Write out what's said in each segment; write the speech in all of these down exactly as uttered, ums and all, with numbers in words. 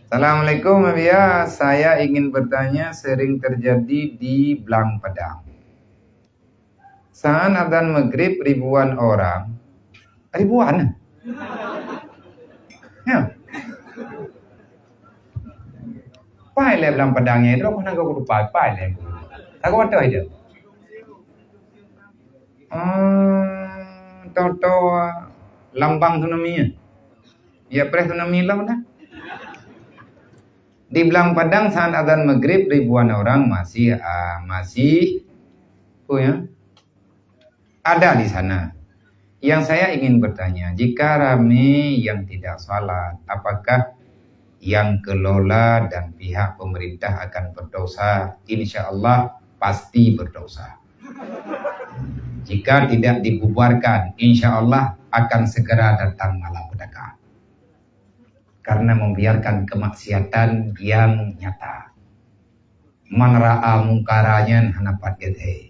Assalamualaikum, Buya. Saya ingin bertanya, sering terjadi di Blang Padang. Saat azan maghrib, ribuan orang, ribuan? Ya. Pai lé Blang Padang nyan, droe keuh nanggroe keutupat, pai lé. Tagoe ateueh ide. Ah, toto lambang tsunami nyan. Ya, preh tsunami lom dah. Di Blang Padang saat azan maghrib, ribuan orang masih, ah, masih, apa ya, ada di sana. Yang saya ingin bertanya, jika ramai yang tidak salat, apakah yang kelola dan pihak pemerintah akan berdosa? Insya Allah pasti berdosa. Jika tidak dibubarkan, insya Allah akan segera datang malapetaka. Karena membiarkan kemaksiatan yang nyata. Man ra'a mungkara nyan hana pat geuthée.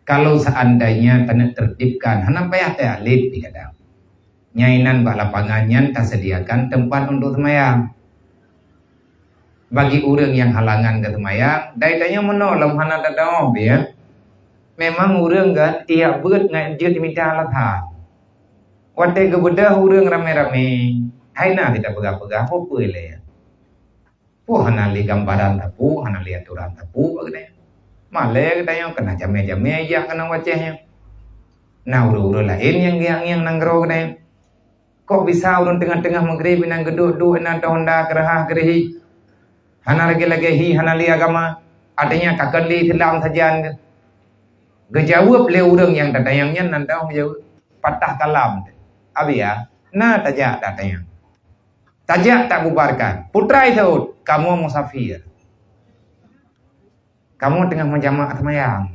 Kalau seandainya taneuk tertibkan, hana payah teualib digadang. Nyang inan bak lapangan nyan tasediakan teumpat untuk seumayang. Bagi ureuëng nyang halangan keu seumayang, dai tanyoe meunoe lom hana tadong, ya. Memang ureuëng kan iyak beuet ngon jeuet mita alasan. Watée geubeudôh ureuëng ramé-ramé, hai na kita peugah-peugah, peue-peue lé. Peue hana lé gambaran sapeue, hana lé atoran sapeue bak geutanyoe. Malée geutanyoe keunan jamé-jamé jak keunan wacéh nyoe. Na ureuëng-ureuëng laén nyang geujak ngieng nanggroe geutanyoe. Kok bisa ureuëng teungoh-teungoh maghrib inan geuduek-duek inan ateueh honda keureuhah keureuhi? Hana lagée-lagée hi, hana lé agama. Artinya ka keu lé Islam sajan. Geujaweueb lé ureuëng nyang tatanyong nyan nan dong geujaweueb. Patah kalam. Abi ya, na tajak tatanyong. Tajak tak bubarkan. Putra Daud, kamoe musafir. Kamoe teungoh meujamak seumayang.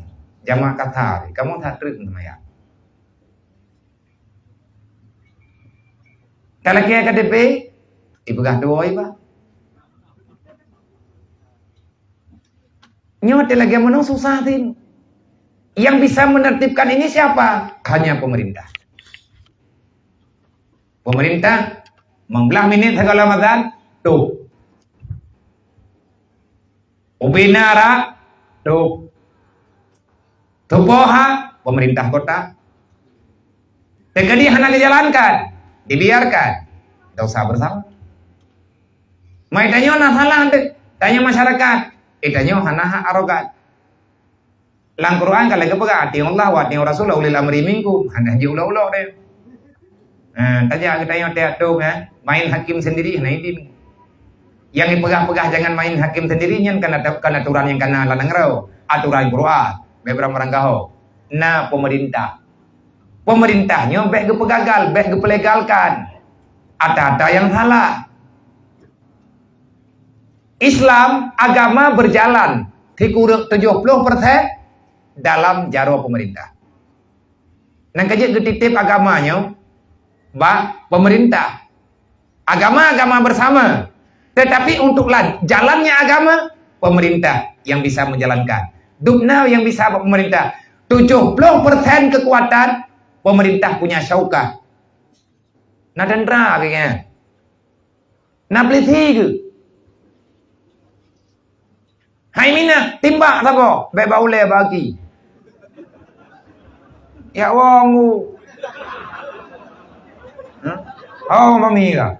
Jamak kasar. Kamoe that treuk seumayang. Talakée K T P, ipeugah tuwoe iba. Nyoe teuh lagée meunoe susah tin. Yang bisa menertibkan ini siapa? Hanya pemerintah. Pemerintah, lima belas minit segala mazan, tuh. Ubena ra, tuh. Tupoha, pemerintah kota. Teukeudi hana dijalankan, dibiarkan, dosa bersama. Mai tanyoe na salah deh, tanyoe masyarakat, eh, tanyoe hana hak arogan. Lam Quran ka lagée peugah, "Atiullah wa atiur rasul wa ulil amri minkum." Hana jiulok-ulok deh. Ha, tajak geutanyoe tiap tu, eh, main hakim sendiri, hana idin. Yang dipeugah-peugah jangan main hakim sendiri nyan kan ada, kan aturan yang kana lam nanggroe, aturan Quran, bek barang-barang gaho. Na pemerintah. Pemerintah nyoe bek geupeugagal, bek geupeulegalkan. Ata-ata yang salah. Islam agama berjalan sikureueng tujuh puluh persen dalam jaroe pemerintah. Nang ka jeuet geutitip agama nyoe bak pemerintah. Agama-agama bersama. Tetapi untuk la-, jalannya agama, pemerintah yang bisa menjalankan. Dubna yang bisa bak pemerintah. Tujuh puluh persen kekuatan pemerintah punya syaukah. Na tentara kayaknya. Na polisi ke? Hai mina, timbak saboh, bek bak ulée bagi. Ya wong u. Hah? Oh, mami ka.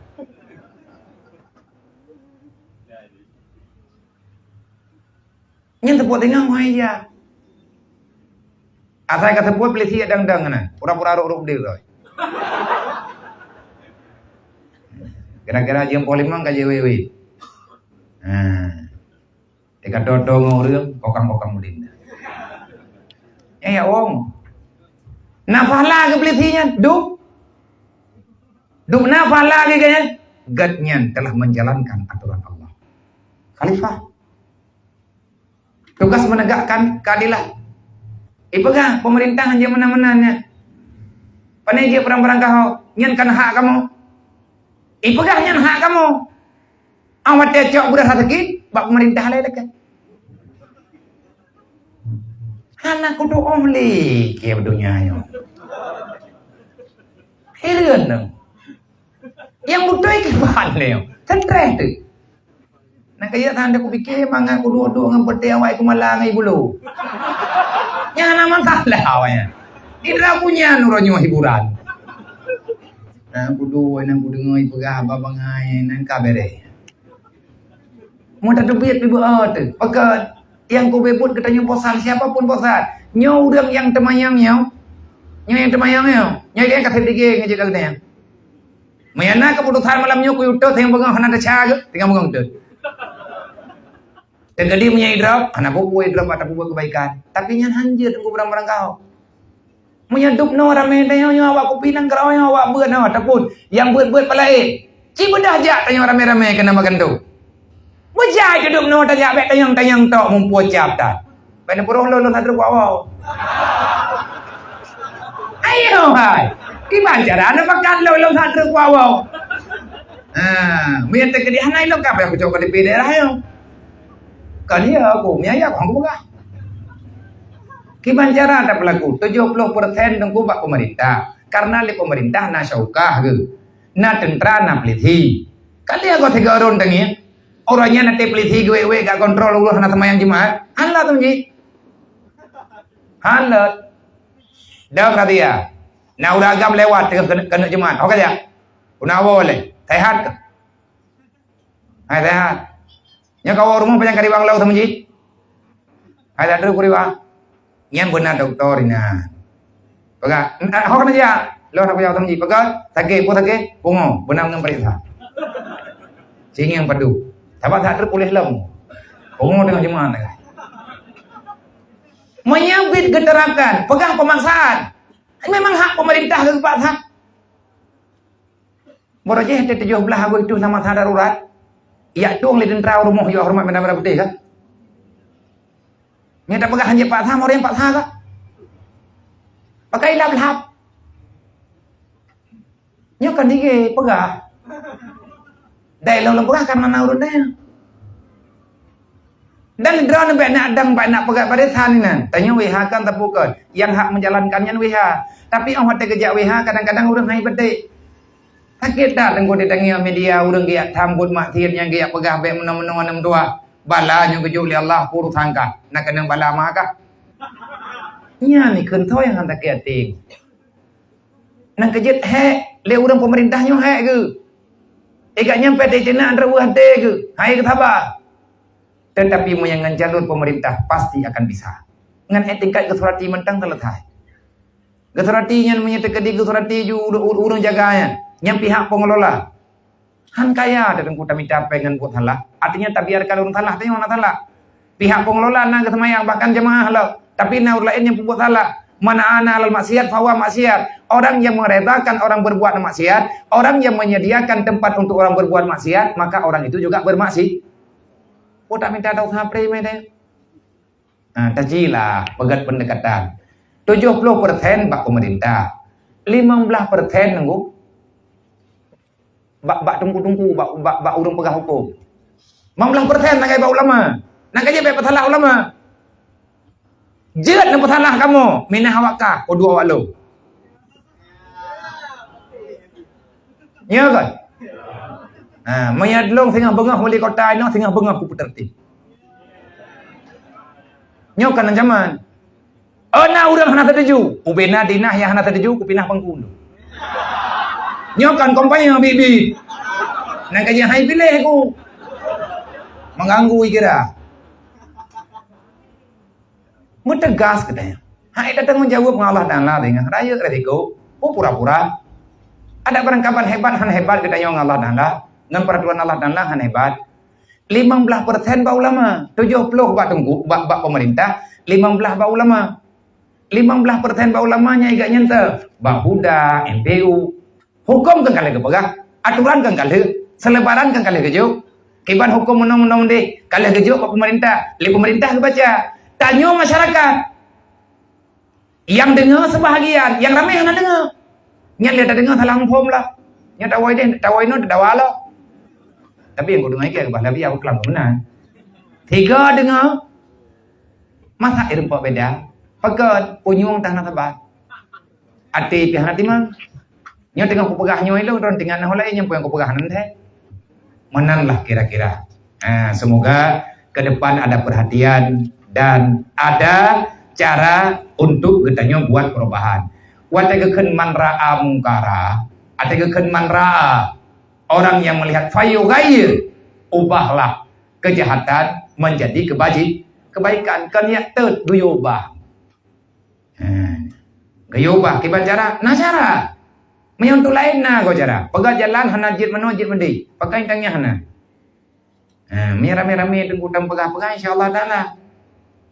Nyan teupeu teungoh hai ya. Asai ka teupeu polisi dang-dang na, pura-pura rok-rok deh. Kira-kira jeuem poh limong ka jeue-weue. Ha. Teuka toto ngon ureuëng, kokang-kokang udin. Eh, ya wong. Na pahala keu polisi nyan, dum. Dum na pahala keu geuh nyan. Geuh nyan telah menjalankan aturan Allah. Khalifah. Tugas menegakkan keadilan. Ipeugah pemerintah hana meunan-meunan nyan. Pane jeuet barang-barang gaho, nyan kan hak kamoe. Ipeugah nyan hak kamoe. Awai teucok beurasa sakét, bak pemerintah laén dekat. Hana kudoh lé keu donya nyoe. Heran dong. Nyang beutôi kiban lé nyoe. Stres tu. Nak kaya tanda kupikir mangat kuduek-duek ngon peuté awai kumala ngon ibu lo. Nyang hana masalah awai nyan. Indra punya nurun nyoe hiburan. Nah, kuduek nang kudeungoe peugah haba bangai nang ka bereh. Mun tateubiet pih beuôt teuh. Pakon nyang kubeuôt geutanyoe bosan, siapa pun bosan. Nyoe ureuëng nyang teumayang nyoe. Nyoe nyang teumayang nyoe. Nyoe nyang ka sép dige ngon jeuet geutanyoe. Meunyoe na keuputosan malam nyoe kuyue teuh nyang beungoh hana teuca geuh, teungoh beungoh teuh. Teukeudi meunyoe idrop, hana peue-peue idrop atawa peubuet keubaikan. Tapi nyan hanjeuet teungku barang-barang gaho. Meunyoe dub noe ramé tanyoe nyoe awak kupi nanggroe nyoe awak beuet nyoe ataupun nyang beuet-beuet palaén. Ci beudah jak tanyoe ramé-ramé keunan makan tu. Beujai keu dub noe tajak bék tanyong-tanyong tok mumpue cap tan. Bék neupuroh lôn lôn that treuk wawoe. Ayo hai. Kiban cara neupakat lôn lôn that treuk wawoe. Ha, meunyoe teukeudi hana ilong ka payah kucok K T P daerah nyoe. Kan iya aku, meunyoe iya aku hana peugah. Kiban cara tapeulaku, tujoh ploh persen teungku bak pemerintah. Karena lé pemerintah na syaukah geuh. Na teuntra, na peulisi. Kali aku tiga orang tengah. Orang nyan nanti peulisi geuwek-wek gak kontrol ureuëng hana seumayang Jumat. Hana tu ji. Hana. Dah perhatian. Na ureuëng agam lewat tengah keuneuk, keuneuk Jumat. Oke ya. Una awal leh. Sehat ke? Hai sehat. Nya kawa rumoh panyang kari bang lau sama ji. Hai tak ada kuri bang. Nyan beuna doktor inan. Peugah, "Hok na jak." Lôn hana kuyang teumeuji. Peugah, "Sakét, peue sakét?" "Pungo." Beuna ngon peuriksa. Singieng padu. Sabab that treuk puléh lom. Pungo teungoh Jumat teuka. Meunyoe bit geuterapkan, peugah pemaksaan. Memang hak pemerintah geupaksa. Baroe jih teuh tujoh blaih Agustus na masa darurat. Jak tueng lé teuntra u rumoh, jak horeumat banda-banda putéh ka. Nyan tapeugah hanjeuet paksa, meureueng paksa ka. Pakai lap-lap. Nyoe kan dige peugah. Dai lôn-lôn peugah karena na ureuëng dai. Dan droeneuh bék nak dang, bék nak peugah barisan inan. Tanyoe W H kan tapukon. Nyang hak menjalankan nyan W H. Tapi óh watée geujak W H kadang-kadang ureuëng hai beudek. Sakét that teungku ditangieng media ureuëng geujak tham buet maksiet nyang geujak peugah bék meunoe-meunoe aneuk meutuah. Bala nyoe geujok lé Allah, peue urosan kah? Na keunong bala ma kah? Nyan ikheun soe nyang han sakét até. Nang keujeuet hék lé ureuëng peumeurintah nyoe hék geuh. Igat nyang pét teunak reuweuh até geuh, hai geusaba. Tetapi meunyoe ngon jalur peumeurintah pasti akan bisa. Ngon etikat geusurati mantong teuleusai. Geusurati nyan meunyoe teukeudi geusurati ju ureuëng jaga nyan, nyang pihak pengelola. Han kaya teungku tamita péng ngon buet salah. Artinya tabiarkan ureuëng salah, tanyoe hana salah. Pihak pengelola na geuseumayang bahkan jemaah lom, tapi na ureuëng laén nyang peubuet salah. Man a'ana 'alal maksiat fahuwa maksiat. Orang yang meredakan orang berbuat maksiat, orang yang menyediakan tempat untuk orang berbuat maksiat, maka orang itu juga bermaksi. Peue tamita dosa pré mé deh. Ha, tajilah peugét pendekatan. Tujoh ploh persen bak pemerintah, limong blaih persen nunggu bak, bak teungku-teungku, bak, bak, bak ureuëng peugah huköm. Limong blaih persen na bak ulama. Nang ka jeuet bék peusalah ulama. Jeuet na peusalah kamoe, minah awak kah, peudua awak lôn. Ya kan? Ha, meunyoe lôn singoh beungoh wali kota inoe, singoh beungoh kupeuteurtib. Nyoe kan ancaman. Oh, na ureuëng hana setuju. Ubena dinah nyang hana setuju, kupinah pangku. Nyoe kan kampanye bibi. Nang ka jih hai piléh ku. Mengganggu kira. Meutegas geutanyoe. Hai tatanggung jaweueb ngon Allah Taala deungon rayeuk resiko. Oh, pura-pura. Ada barangkaban hebat, han hebat geutanyoe ngon Allah Taala. Ngon peraturan Allah Taala han hebat. Limong blaih persen bak ulama, tujoh ploh bak teungku, bak, bak pemerintah, limong blaih bak ulama. Limong blaih persen bak ulama nyang igat nyan teuh, bak huda, M P U. Huköm kan ka lheueh geupeugah, aturan kan ka lheueh, seulebaran kan ka lheueh geujok. Kiban huköm meunoe-meunoe deh, ka lheueh geujok bak pemerintah, lé pemerintah geubaca. Tanyoe masyarakat, nyang deungoe seubahagian, nyang ramé hana deungoe. Nyan lé tadeungoe salah muphom lah. Nyoe tawai deh, tawai nyoe teudawa lah. Tapi nyang kudeungoe ikei bah Nabi Abu Kalam meunan. Tiga deungoe, masa ireumpok beda. Pakon unyueng tan hana sabat. Até pih hana timang. Nyoe teungoh kupeugah nyoe lôn, droe tinggai na ho laén nyang peue nyang kupeugah nan thèe. Meunan lah kira-kira. Ha, semoga ke depan ada perhatian dan ada cara untuk geutanyoe buat perubahan. Watée geukheun man ra'a mungkara, watée geukheun man ra'a, orang yang melihat, fayughayyir, ubahlah kejahatan menjadi kebaji-, kebaikan. Kan yak teut geuyue ubah. Ha. Geuyue ubah kiban cara? Na cara. Meunyoe untuk laén na goe cara. Peugah jalan hana jeuet meunoe jeuet meudeh. Pakai tangiah hana. Ha, mi ramé-ramé teungku tam peugah-peugah, insya Allah taala.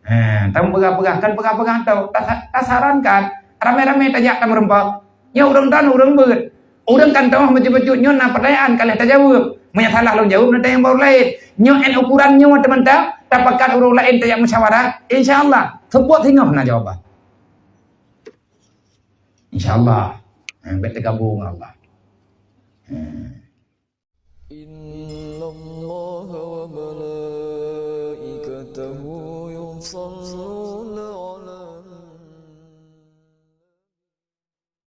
Ha, tam peugah-peugah, kan peugah-peugah tau. Tasa-, tasarankan ramé-ramé tajak tam meureumpok. Nyoe ureuëng tan ureuëng beuet. Ureuëng kan teungoh meucut-meucut nyoe na peutanyaan ka lheueh tajaweueb. Meunyoe salah lôn jaweueb, na tanyong baru laén. Nyoe en ukuran nyoe teumantong, tapakat ureuëng laén tajak musyawarah. Insya Allah, seupôt singoh na jawaban. Insya Allah. Ha, bék teugabong ngon Allah. Ha. إن الله وملائكته يصلون على